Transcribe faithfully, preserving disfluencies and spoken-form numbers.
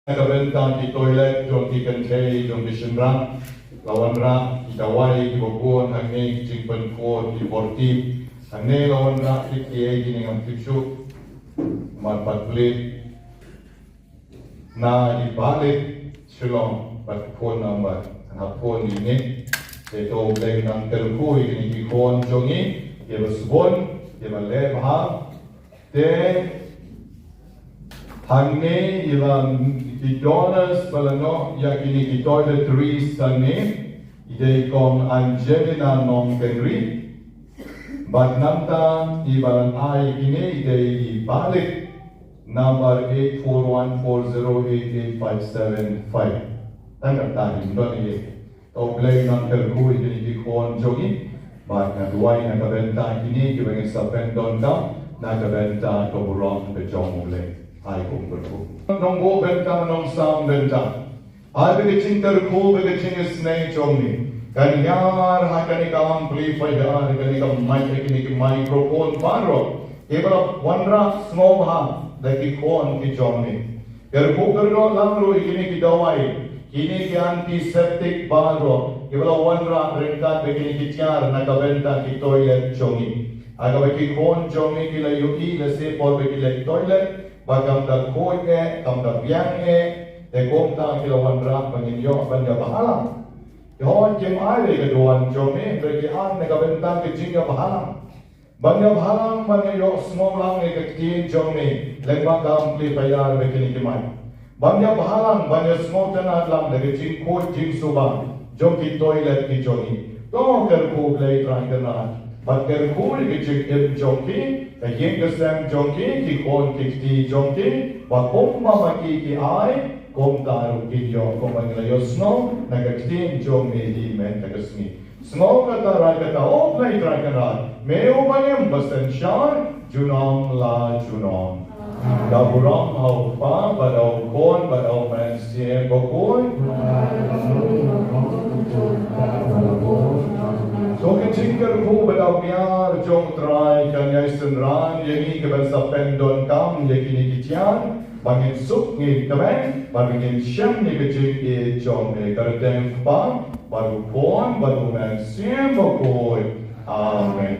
Na ka bynta ki toilet jong ki kynthei jong ki shynrang, la wanrah ki dawai kiba bun hangne, ki jingpynkhot, ki por tip. Hangne la wanrah kit kiei kine ngam tip shuh. Namar pat plie na i Bah Lit Shillong bad phone number ha phone ine. Te to U Blei un nang kyrkhu ïa kine ki khun jong ngi, kiba sbun, kiba leh bha. Te hangne ïa la ki donors ba la noh ïa kine ki toiletries hangne, i dei i kong Angelina Nongkynrih. Bad nangta iba la ai kine i dei i Bah Lit, number eight four one four zero eight eight five seven five. Tang katta hi don ïa. To U Blei un nang kyrkhu ïa kine ki khun jong ngi. Bad nga duwai na ka bynta kine kiba ngin sa pyndonkam na ka bynta ka burom ka jong U Blei. Ai kum kyrkhu. Nongbuh bynta, nongsam bynta. Ai ba ka jingkyrkhu bad ka jingisynei jong me kan hiar ha kane ka amplifier, ha kane ka mic, ha kine ki microphone baroh kiba la wanrah sngewbha da ki khun ki jong me. Kyrkhu kyrdoh lang ruh ïa kine ki dawai, kine ki antiseptic baroh kiba la wanrah ryngkat bad kine ki tiar na ka bynta ki toilet jong ngi. Ha kaba ki khun jong ngi ki la ïohi lehse por ba ki leit toilet ba kam da khuid eh, kam da biang eh, te kumta ki la wanrah ba ngin ïoh ban ïa bhalang. Ki hoi kim ai re ka duwan jong ngi, hynrei ki ai na ka bynta ka jingïabhalang. Ban ïabhalang, ban ïohsngew lang ïa ka ktien jong me lyngba ka amplifier bad kine ki mic. Ban ïabhalang, ban ïasngewtynnad lang da ka jingkhuid jingsuba jong ki toilet ki jong ngi. To kyrkhu Blei Trai Kynrad, ban kyrkhu ïa ka jingim jong ki, ka ïing ka sem jong ki, ki khun ki kti jong ki, ba kumba ma ki ki ai, kumta ruh kin ïoh, kumba ngi la ïohsngew na ka ktien jong me hi mynta ka sngi. Sngew kata, rai kata, O Blei Trai Kynrad, me uba im ba synshar junom la junom. Da burom ha U Kpa bad ha U Khun bad ha U Mynsiem Bakhuid. To ka jingkyrkhu bad ka miar jong U Trai kan ïai synran ïa ngi kiban sa pyndonkam ïa kine ki tiar. Ba ngin suk ngin kmen, ba ngin shem ïa ka jingïeit jong me, ka kyrteng U Kpa bad U Khun bad U Mynsiem Bakhuid. Amen.